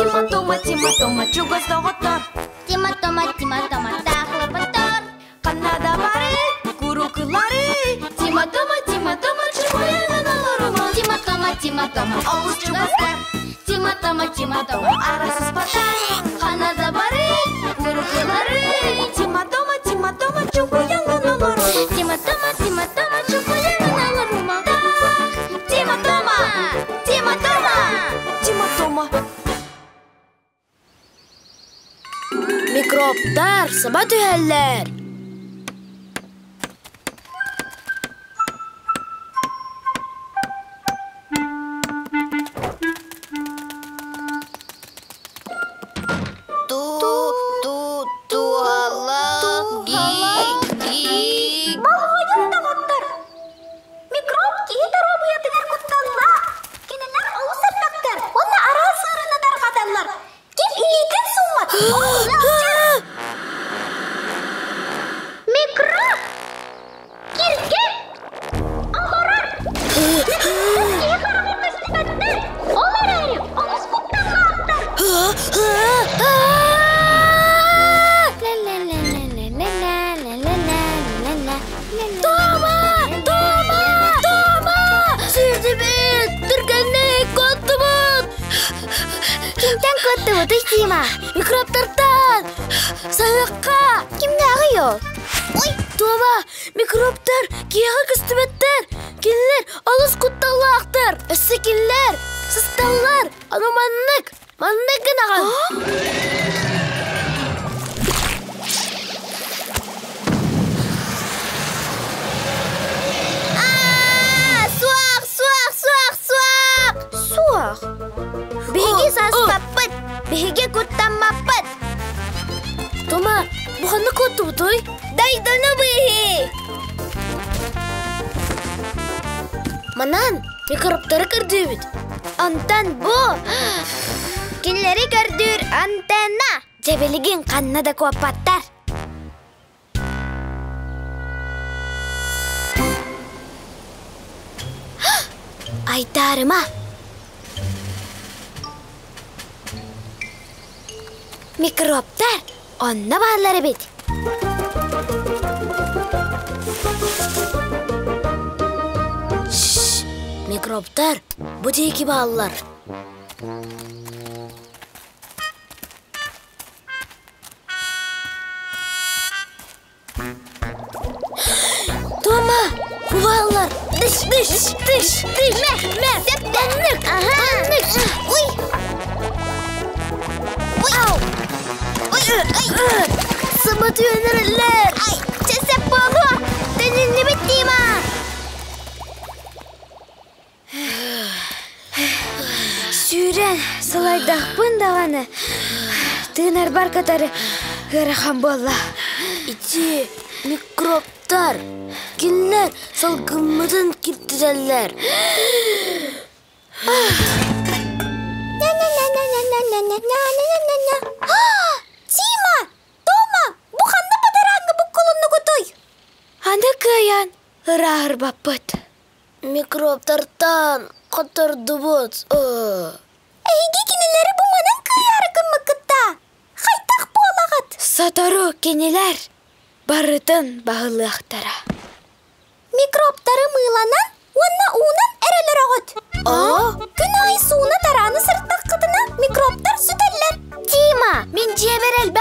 Тима Тома, Тима Тома, чугас доҕоттор. Тима Тома, Тима Тома, таахлапаттар. Ханна да бары, курукулары. Тима Тома, Тима Тома, чугуйанан олорума. Тима Тома, Тима Тома, олус чугастар. Тима Тома, Тима Тома, арасыспаттар. Ханна да бары, курукулары. Тима Тома, Тима Тома, чугуйанан олорума. Тима Тома, Тима Тома, чугуйанан олорума. Тима Тома, Тима Тома, Тима Тома. Микробтар саба түһэллэр. Ту ту туала ги ги. Балҕойун доҕоттор! Микроб киһи доруобуйатыгар кутталлаах. Кинилэр олус элбэхтэр уонна араас ыарыыны тарҕаталлар. Ким илиитин сууммат, ол ыалдьар. Микроб киргэ олорор. Микробтар киһи хараҕар көстүбэттэр. Ол эрээри олус кутталлаахтар. Тома! Тома! Тома! Сүүрдүбүт! Түргэнник куоттубут! Кимтэн куоттубутуй, Тима? Микробтартан! Саһыахха! Кимнээҕий ол? Ой, Тома, микробтар киһиэхэ көстүбэттэр! Кинилэр олус кутталлаахтар! Өссө кинилэр сысталлар! Ону маннык, маннык гынаҕын! Аа, суох, суох, суох, суох! Суох. Биһиги саспаппыт, биһиги куттаммаппыт. Тома, бу ханна куоттубутуй? Дойдуну быыһыы! Манан микробтары көрдүүбүт. Онтон бу кинилэри көрдүүр антенна. Дьэ билигин ханна да куоппаттар. Айтаарыма. Микробтар онно бааллар эбит. Шш, микробтар бу диэки бааллар. Тома, бу бааллар. Дыш, дыш, дыш, дыш. Мэ, Мэ, Маннык, Ага. маннык. Ой. Ой. Ау. Ой, ой. Саба түһэнэрэллэр. Ай, чэ сөп буолуо. Төнүннүбүт Тима. Сүүрэн сылайдахпын даҕаны тыынарбар кытары ыарахан буолла. Ити микробтар кинилэр салгыммытын киртитэллэр. Тима! Тома! Бу ханна бадарааҥҥа буккулуннугутуй? Аны кыайан ырааһырбаппыт. Микробтартан хоттордубут. Эһиги кинилэри бу манан кыайаары гыммыккытта. Хайдах буолаҕыт? Сотору кинилэр барытын баһылыахтара. Микробтары мыыланан уонна уунан эрэлэрөҕүт. Күн аайы сууна тарааны сырыттаххытына микробтар сүтэллэр. Тима, мин дьиэбэр элбэх.